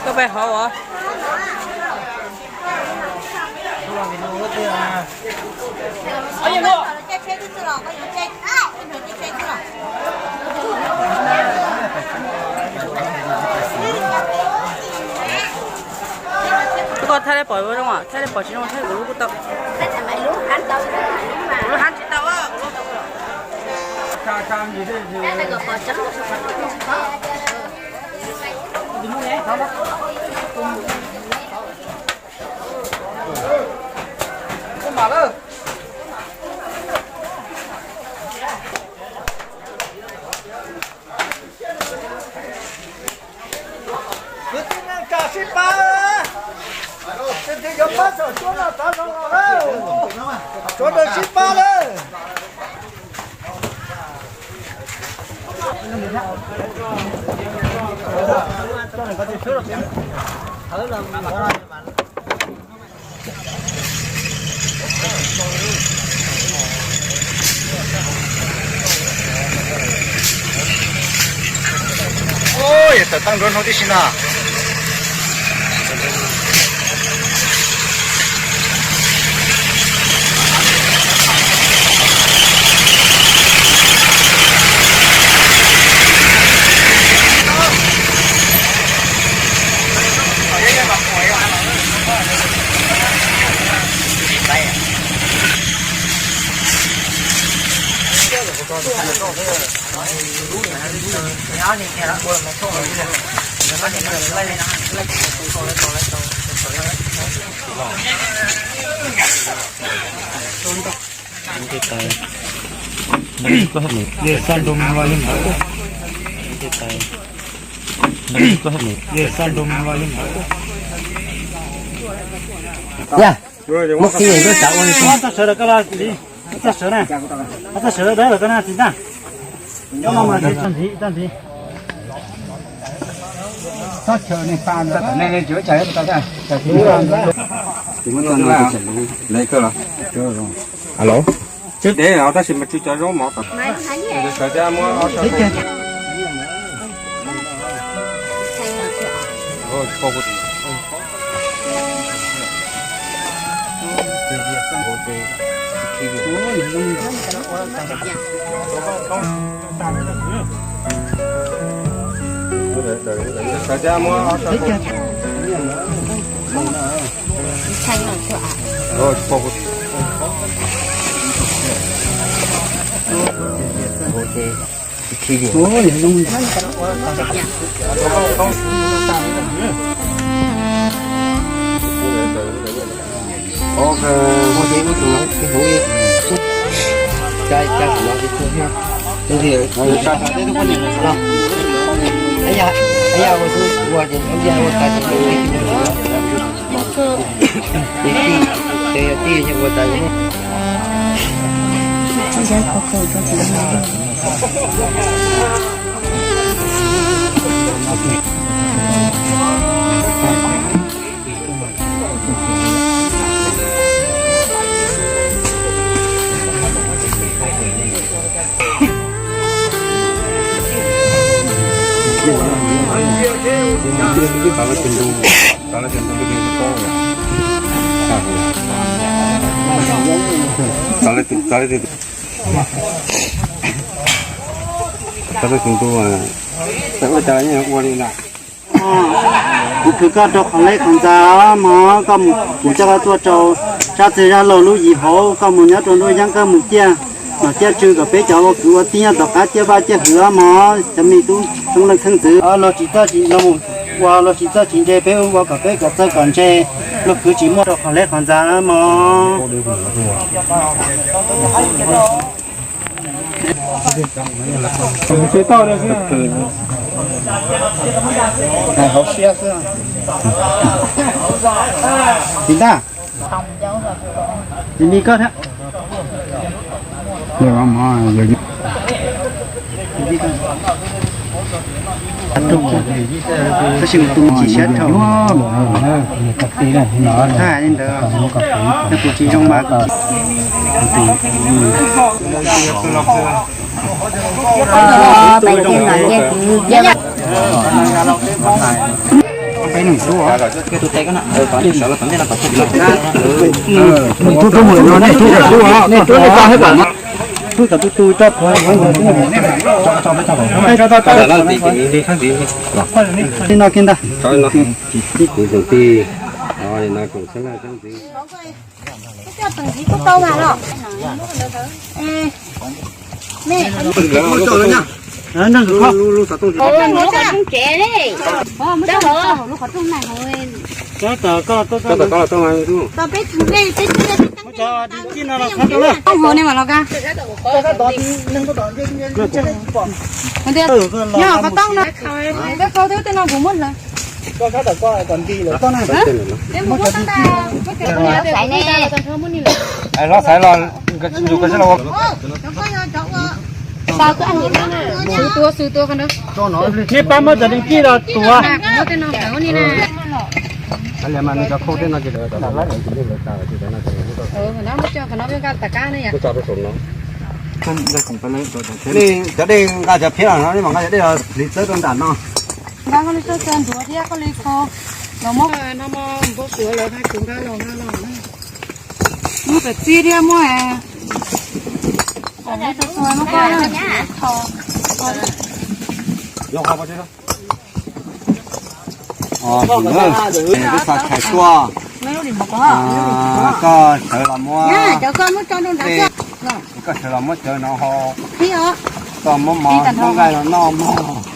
Koj pais hauv os. Koj thaij dej pom zoo, thaij dej pom tsis zoo thaij kuv lub kuj tau. Kuv lub hab tsis tau. Kwv tij neej tsa sib pab, tus twg yuav pab txog cuab no tav zoo los lawm, sawv daws sib pab lawm. Ua, yog tawm tag nrho no tib si na. Yog, muab qhib lub tsav ua li. Txog sawv daws koj los li, txog sawv na, txog sawv dawb los koj na txiv ntag. Txog ntxiv, txog ntxiv. Alo. Tswb dev os, tab sis mas tsw cov zaub mov. Txawv li tus ntu, txawv ua cas yeej ua li na. Kuv khwv koj rau qhov lej qhov ntxa mog, koj mus, kuv coj koj tuaj rau sab txeg zaj laug lub yim hauv, koj mus nyob rau nruab yeeb, koj mus ciaj nom ciaj tswv kom peb cov ua kwv ua tij nyob tom qab ciaj vaj ciaj hwm mog, cov me tub tub leej xeeb ntxwv. Luag tsis txawj tsis, luag mus ua luag tsis txawj tsis ntse, peb ua kom peb kom txawj kom ntse, luag kwv tsis muaj rau qhov lej qhov ntxa mog. Tsis ntag. Tis li koj thiab. Tab sis kuv tus me tsis siab dhau. Thaj li ntawd, yog kuv tsis zoo mas kuv Li no kiag ntag. Yog qhov tooj no, peb qau thiab tej no kuv muab lawm. Los xaiv los, yus ko sib los ua. Xwb tua, xwb tua qhov no. Nej pab muab cov deeg kij los tuav. Kuv muab tej no ntawd ua ni na. Muab coj qhov no peb nqa tas kab ne yom. Cov dej nqa cov phiab los no, nej mam nqa cov dej los hliv txawb rau nram no. Nqa koj li txawj txawj ntuav thiab koj li kho los muab. No muab npau suav lawv hais kuv nqa los nqa los na. Muab pem txib thiab muab Koj xav thaiv tuaj, koj sawv los muab, koj sawv los muab cawv no hau, koj muab mov muab nqaij los noj mog.